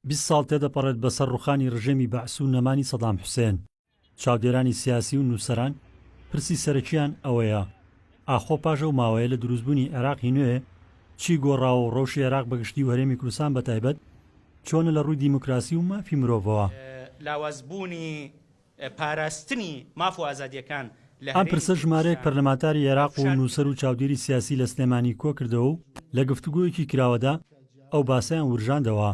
20 ساڵ تێدەپەڕێت بەسەر ڕوخانی ڕژێمی بەعس و نەمانی سەدام حوسێن، چاودێرانی سیاسی و نووسەران پرسی سەرەکییان ئەوەیە، ئاخۆ پاش ئەو ماوەیە لە دروستبوونی عێراقی نوێ چی گۆڕاوە و ڕەوشی عێراق بەگشتی و هەرێمی کوردستان بەتایبەت چۆنە لە ڕووی دیموکراسی و مافی مرۆڤەوە؟ لاوازبوونی پاراستنی ماف و ئازادییەکان لە ئەم هەرێمی پرسە ژمارەیەک کوردستان پەرلەمانتاری عێراق و فشار نووسەر و چاودێری سیاسی لە سلێمانی کۆکردەوە و لە گفتوگۆیەکی کراوەدا ئەو باسەیان ورژاندەوە.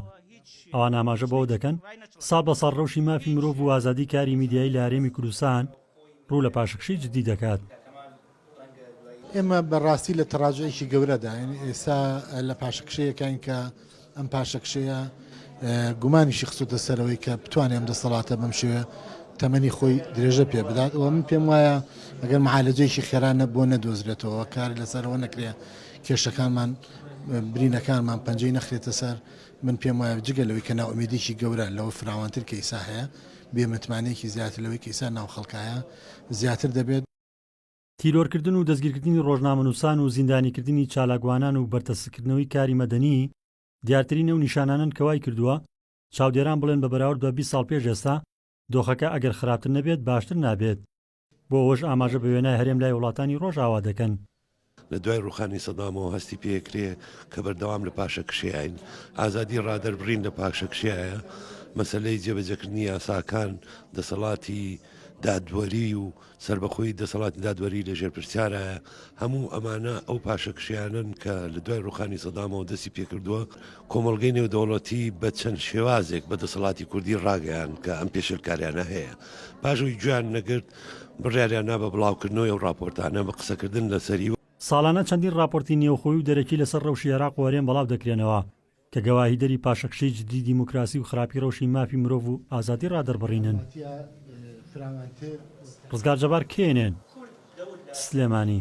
ئەوان ئاماژە بەوە دەکەن، ساڵ بە ساڵ ڕەوشی مافی مرۆڤ و ئازادی کاری میدیایی لە هەرێمی کوردستان ڕوو لە پاشەکشەی جددی دەکات. ئێمە بە ڕاستی لە تەڕاجوعێکی گەورەداین، ئێستا لە پاشەکشەیەکاین کە ئەم پاشەکشەیە گومانیشی خستۆتە سەرەوەی کە بتوانێت ئەم دەسەڵاتە بەم شێوەیە تەمەنی خۆی درێژە پێ بدات و من پێم وایە ئەگەر معالەجەیەکی خێرا بۆ نەدۆزرێتەوە کار لەسەرەوە نەکرێ کێشەکانمان برینەکانمان پەنجەی نەخرێتە سەر من پێم وایە جگە لەوەی کە نائومێدیکی گەورە لەوە فراوانتر کە ئیسا هەیە بێ متمانەیەکی زیاتر لەوەی کە ئیسا ناو خەڵکایە زیاتر دەبێت. تیرۆرکردن و دەستگیرکردنی ڕۆژنامەنووسان و زیندانیکردنی چالاکوانان و بەرتەسککردنەوەی کاری مەدەنی دیارترین ئەو نیشانانەن کە وای کردووە چاودێران بڵێن بە بەراورد بە 20 ساڵ پێش ئێستا دۆخەکە ئەگەر خراپتر نەبێت باشتر نابێت. بۆ ئەوەش ئاماژە بە وێنای هەرێم لای وڵاتانی ڕۆژئاوا دەکەن. لە دوای ڕووخانی سەدامەوە هەستی پێکرێ کە بەردەوام لە پاشەکشێیاین. ئازادی ڕادەربڕین لە پاشەکشێیایە. مەسەلەی جێبەجێکردنی یاساکان، دەسەڵاتی دادوەری و سەربەخۆیی دەسەڵاتی دادوەری لە ژێر پرسیارایە. هەموو ئەمانە ئەو پاشەکشێیانەن کە لە دوای ڕووخانی سەدامەوە دەستی پێکردووە. کۆمەڵگەی نێودەوڵەتی بە چەند شێوازێک بە دەسەڵاتی کوردی ڕاگەیاند کە ئەم پێشێلکاریانە هەیە. پاش ئەوەی گوێیان نەگرت، بڕیاریان نا بە بڵاوکردنەوەی ئەو ڕاپۆرتانە، بە قسەکردن لەسەری. ساڵانە چەندین ڕاپۆرتی نێوخۆیی و دەرەکی لەسەر ڕەوشی عێراق و هەرێم بەڵاو دەکرێنەوە کە گەواهیدەری پاشەکشەی جددی دیموکراسی و خراپی ڕەوشی مافی مرۆڤ و ئازادی ڕادەربڕینن. ڕزگار جەبار، کەیەنێن، سلێمانی.